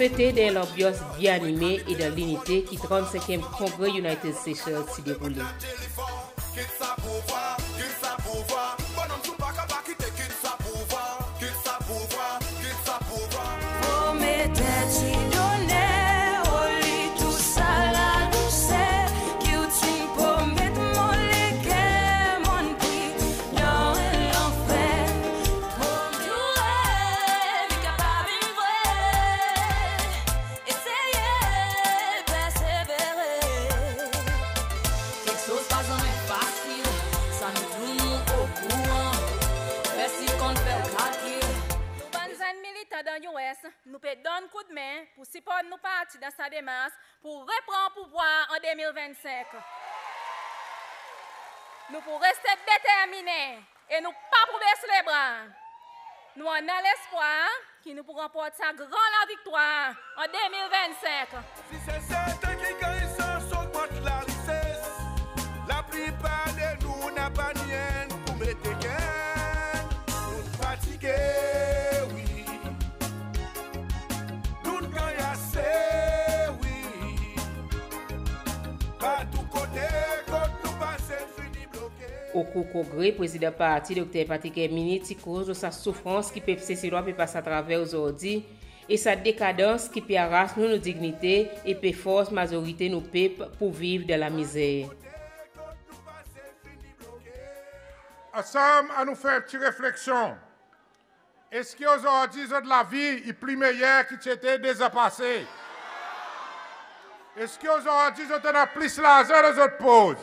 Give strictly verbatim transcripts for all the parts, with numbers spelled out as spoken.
Fete dan en lanbyans byen anime e dan linite ki trannsenkyenm Kongre United Seychelles ti deroule. Prometer ti donnen, oli tou sa ladousè ki ou ti'n promet mon, leker mon'n pri dan lanfer. Promet ou rev i kapab vin vre. Eseye persevere. Keksoz pa zanmen fasil, sa nou tou nou okouran. Mersi konn fer kalkil. Nou bann zenn militan dan U S, nou pe donn koudmen pour siport nou parti dan sa demars pour repran pouvwar an de mil vennsenk. Nou pou reste determinen e nou pa pou bes lebra. Nou annan lespwar ki nou pou ranport sa gran laviktwar an de mil vennsenk. Si se serten ki ganny sans ogmant larises, laplipar de nou napa nienn pou met ekenn. Nou'n fatige, wi. Nou'n ganny ase, wi. Partou kote kot nou pase, fini bloke. Okour Kongre, Prezidan parti Dokter Patrick Herminie ti koz lo sa soufrans ki pep Seselwa pe pas atraver ozordi e sa dekadans ki pe aras nou nou dinyite e pe fors mazorite nou pep pour viv dan lamizer. Ansanm, annou fer en pti refleksyon. Eski ozordi zot lavi i pli meyer ki ti ete dezan pase? Eski ozordi zot annan plis larzan dan zot poz?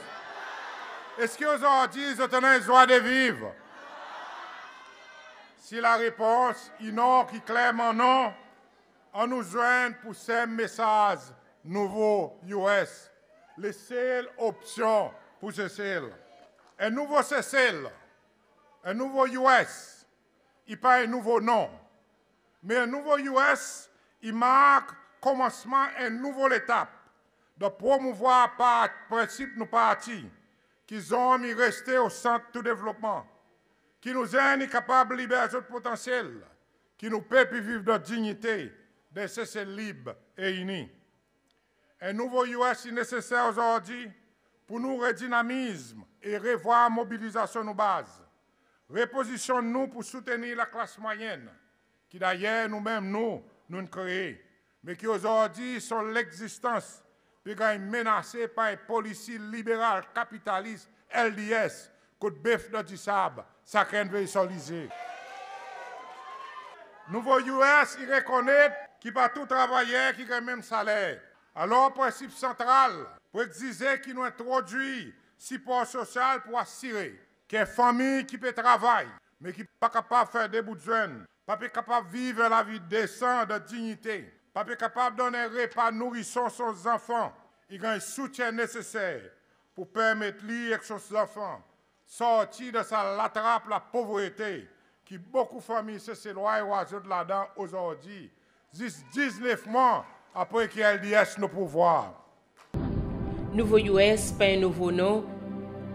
Eski ozordi zot annan en zwa de viv? Si larepons i non, ki klerman non, annou zwenn pour sa mesaz nouvo U S, lesel opsyon pour Sesel. En nouvo Sesel, en nouvo U S, i pa en nouvo non. Me en nouvo U S i mark komansman en nouvo letap dan promouvwar par prensip nou parti, ki zonm i reste o sant tou devlopman, ki nou zenn i kapab liber zot potansyel, ki nou pep i viv dan dinyite dan en Sesel lib e ini. En nouvo U S i neseser ozordi pour nou redinamizm e revwar mobilizasyon nou baz, repozisyonn nou pour soutenir laklas mwayenn, ki dayer nou menm nou, nou'n kree, me ki ozordi son legzistans pe ganny menase par en polisi liberal kapitalis L D S, kot bef dan disab, sakenn vey son lize. Nouvo U S i rekonnet ki pa tou travayer ki ganny menm saler. Alor, prensip santral pour egzize ki nou entrodwir sipor sosyal pour asire ki en fanmir ki pe travay, me ki pa kapab fer de bout zwenn, pa pe kapab viv en lavi desan dan dinyite, pa pe kapab donn en repa nourison son zanfan, i ganny soutyen neseser pour permet li ek son zanfan sorti dan sa latrap lapovrete ki bokou fanmir Seselwa i war zot ladan ozordi, zis diznef mwan apre ki L D S nou pouvwar. Nouvo U S pa en nouvo non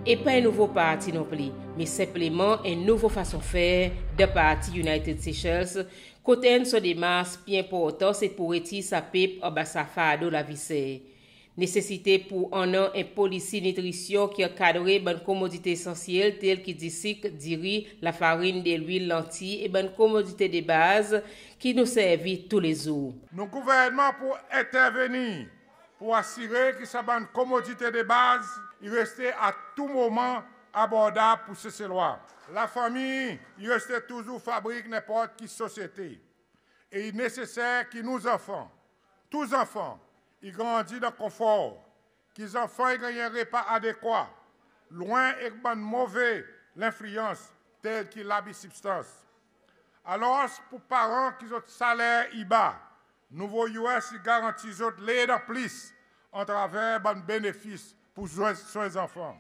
e pa en nouvo parti non pli, me senpleman en nouvo fason fer dan parti United Seychelles, kot enn son demars pli enportan se pour retir sa pep anba sa fardo lavi ser. Nesesite pour annan en polisi nitrisyon ki ankadre bann komodite esansyel tel ki disik, diri, lafarin, delwil, lantiy e bann komodite de baz ki nou servi toulezour. Nou gouvernman pou entervenir pour asire ki sa bann komodite de baz i reste a tou moman abordab pour Seselwa. Lafanmir i reste touzour fabrik nenport ki sosyete. E i neseser ki nou zanfan, tou zanfan, i grandi dan konfor, ki zanfan i ganny en repa adekwa, lwen ek bann move lenfliyans tel ki labi sibstans. Alor, pour paran ki zot saler i ba, nouvo U S i garanti zot led an plis atraver bann benefis pour swen, swen zanfan.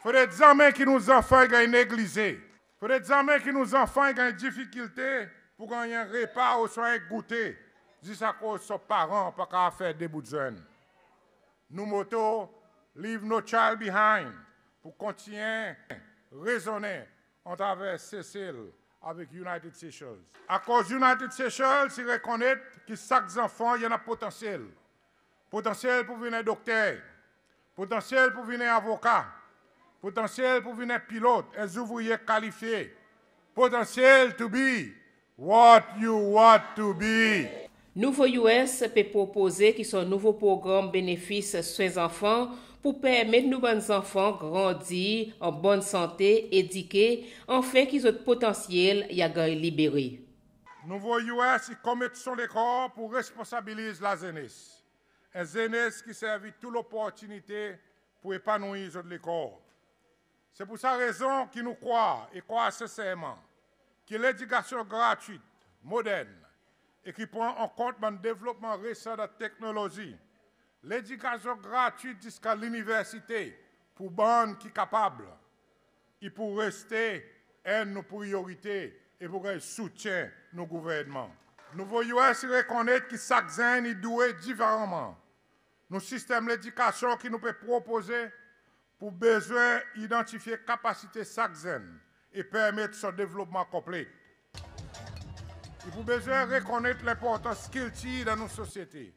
Fodre zanmen ki nou zanfan i ganny neglize. Fodre zanmen ki nou zanfan i ganny difikilte pour ganny en repa ouswa en goute, zis akoz son paran pa kapab fer de bout zwenn. Nou moto, Leave No Child Behind, pou kontinyen rezonnen atraver Sesel avek United Seychelles. Akoz United Seychelles i rekonnet ki sak zanfan i annan potansyel. Potansyel pour vin en dokter, potansyel pour vin en avoka, potansyel pour vin en pilot, en zouvriye kalifye, potansyel to be what you want to be. Nouvo US pe propoze ki son nouvo progranm benefis swen zanfan pour permet nou bann zanfan grandi an bonn sante, edike, anfen ki zot potansyel i a ganny libere. Nouvo US i komet son lekor pour responsabiliz lazenes. En zenes ki servi tou loportinite pour epanouir zot lekor. Se pour sa rezon ki nou krwar, e krwar senserman, ki ledikasyon gratwit, modern e ki pran an kont bann devlopman resan dan teknolozi, ledikasyon gratwit ziska liniversite pour bann ki kapab, i pou reste enn nou priyorite e pou ganny soutyen nou Gouvernman. Nouvo US i rekonnet ki sak zenn i doue diferaman. Nou sistenm ledikasyon ki nou pe propoze pou bezwen idantifye kapasite sak zenn e permet son devlopman konplet. I pou bezwen rekonnet lenportans kiltir dan nou sosyete.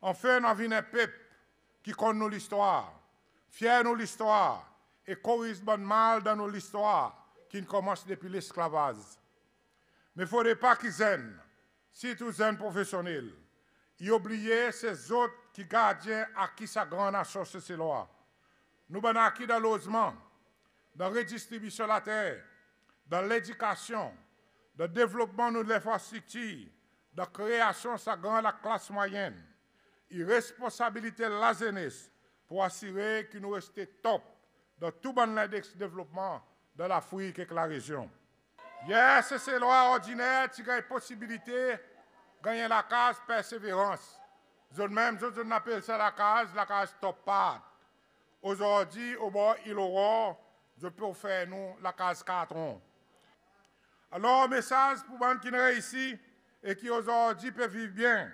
Anfen nou a vin en pep ki konn nou listwar, fyer nou listwar e koriz bann mal dan nou listwar ki'n konmans depi lesklavaz. Me fodre pa ki zenn, sirtou zenn profesyonnel, i oubliye se zot ki gardyen aki sa gran nasyon Seselwa. Nou bann aki dan lozman, dan redistribisyon later, dan ledikasyon, dan devlopman nou lenfrastriktir, dan kreasyon sa gran laklas mwayenn. I responsabilite lazenes pour asire ki nou reste top dan tou bann lendeks devlopman dan Lafrik ek larezyon. Yer Seselwa ordiner ti ganny posibilite ganny en lakaz Perseverance. Zot menm zot, zot in apel sa lakaz, lakaz Top Part. Ozordi obor Ile Aurore zot pe ofer nou lakaz Kartron. Alor mesaz pour bann ki'n reisi e ki ozordi pe viv byen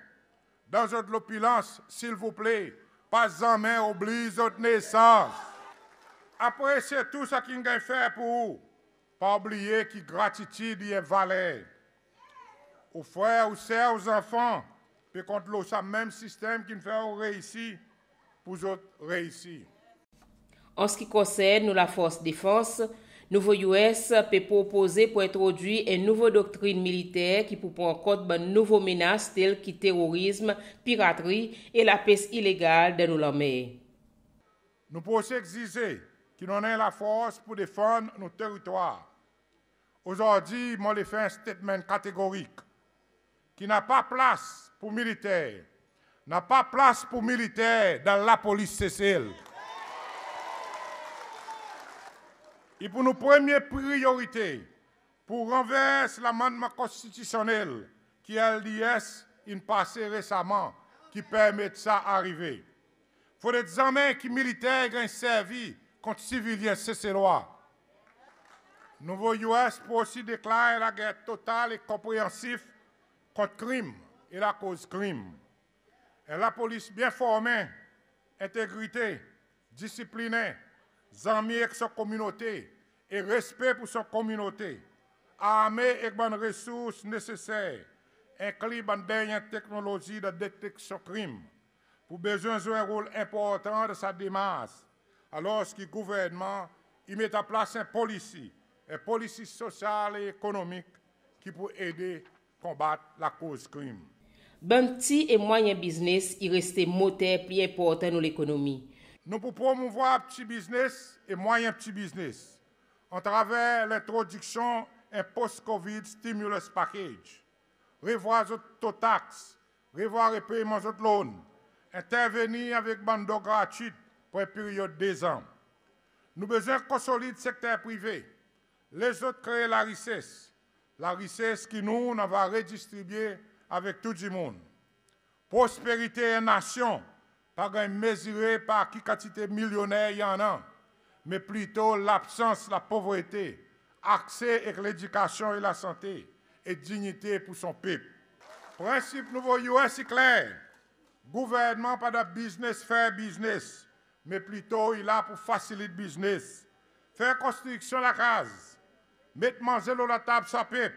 dan zot lopilans, silvouple pa zanmen oubliy zot nesans. Apresye tou sa ki'n ganny fer pour ou. Pa oubliye ki gratitid i en valer. Ou frer, ou ser, ou zanfan pe kont lo sa menm sistenm ki'n fer ou reisi pour zot reisi. An se ki konsern nou Lafors Defans, nouvo US pe propoze pour entrodwir en nouvo doktrin militer ki pou pran kont bann nouvo menas tel ki terorizm, piratri e lapes ilegal dan nou lanmer. Nou pou osi egzize ki nou annan en lafors pour defann nou teritwar. Ozordi mon le fer en statement kategorik ki napa plas pour militer, napa plas pour militer dan Lapolis Sesel. I pour nou premye priyorite pour ranvers lamannman konstitisyonnel ki LDS in pase resaman ki permet sa arive. Fodre zanmen ki militer i ganny servi kont sivilyen Seselwa. Nouvo US pou osi deklar en lager total e konpreansif kont krim e lakoz krim. En lapolis byen formen, entegrite, disiplinen, zanmi ek son kominote e respe pour son kominote, arme ek bann resours neseser, enkli bann dernyen teknolozi dan deteksyon krim, pou bezwen zwe en rol enportan dan sa demars, alorski Gouvernman i met an plas en polisi, en polisi sosyal e ekonomik ki pou ede konbat lakoz krim. Bann pti e mwayen biznes i reste moter pli enportan nou lekonomi. Nou pou promouvwar pti biznes e mwayen pti biznes atraver lentrodiksyon en post-COVID stimulus package, revwar zot to taks, revwar repeyman zot loan, entervenir avek bann don gratwit pour en peryod dezan. Nou bezwen konsolid sekter prive, les zot kree larises, larises ki nou, nou ava redistribye avek tou dimoun. Prosperite en nasyon pa ganny mezire par ki kantite milyonner i annan, me plito labsans lapovrete, akse ek ledikasyon e lasante e dinyite pour son pep. Prensip nouvo US i kler, Gouvernman pa dan biznes fer biznes, me plito i la pour fasilit biznes. Fer konstriksyon lakaz, Met manze lo latab sa pep.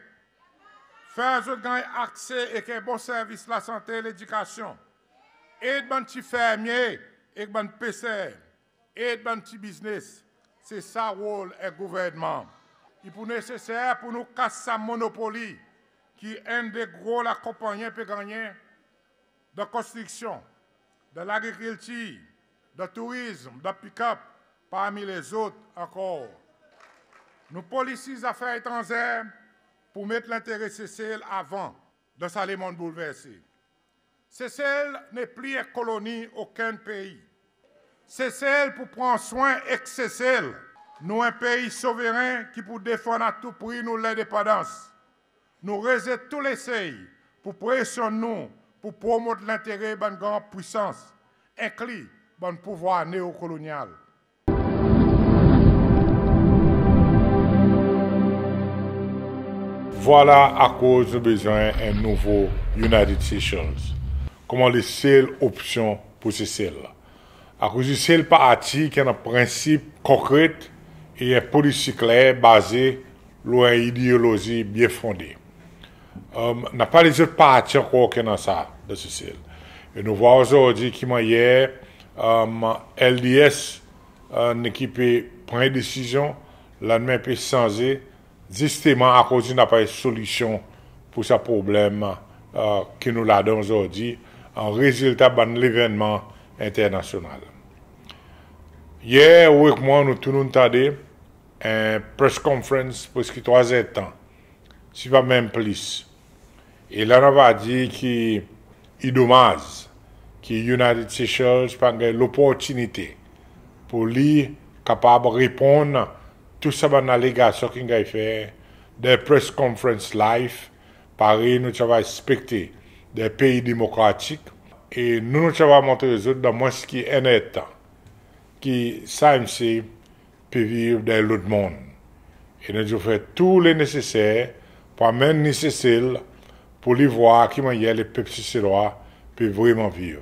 Fer zot ganny akse ek en bon servis lasante, ledikasyon. Ed bann pti fermye ek bann peser. Ed bann pti biznes. Se sa rol en gouvernman. I pou neseser pour nou kas sa monopoli ki enn de gro lakonpannyen pe gannyen dan konstriksyon, dan lagrikiltir, dan tourizm, dan pick-up, parmi lezot ankor. Nou Polisi Zafer Etranzer pou met lentere Sesel avan dan sa lemonn boulverse. Sesel nepli en koloni okenn pei. Sesel pou pran swen ek Sesel. Nou en pei soveren ki pou defann a tou pri nou lendepandans. Nou rezet tou lesey pour presyonn nou pour promot lentere bann gran pwisans, enkli bann pouvwar neokolonyal. Vwala akoz nou bezwen en nouvo United Seychelles konman lesel opsyon pour Sesel. Akoz i sel parti ki annan prensip konkret e en polisi kler baze lo en ideolozi byen fonde. Napa lezot parti ankor ki annan sa dan Sesel. E nou vwar ozordi ki mannyer LDS, ki pe pran desizyon, lannmen pe sanze, zisteman akoz i napa solisyon pour sa problenm ki nou ladan ozordi, an rezilta bann levennman enternasyonal. Yer ou ek mwan nou tou nou'n tande en press conference preski trwa zerdtan, si pa menm plis. E la nou ava dir ki i domaz ki United Seychelles pa'n ganny loportinite pour li kapab reponn tou sa bann alegasyon ki'n ganny fer dan press conference live, parey nou ti ava ekspekte dan pei demokratik. E nou, nou ti ava montre zot dan mwens ki en erdtan ki sa msye pe viv dan lot monn. E nou dir fer tou le neseser pour anmenn li Sesel pour li vwar ki mannyer lepep Seselwa pe vreman viv.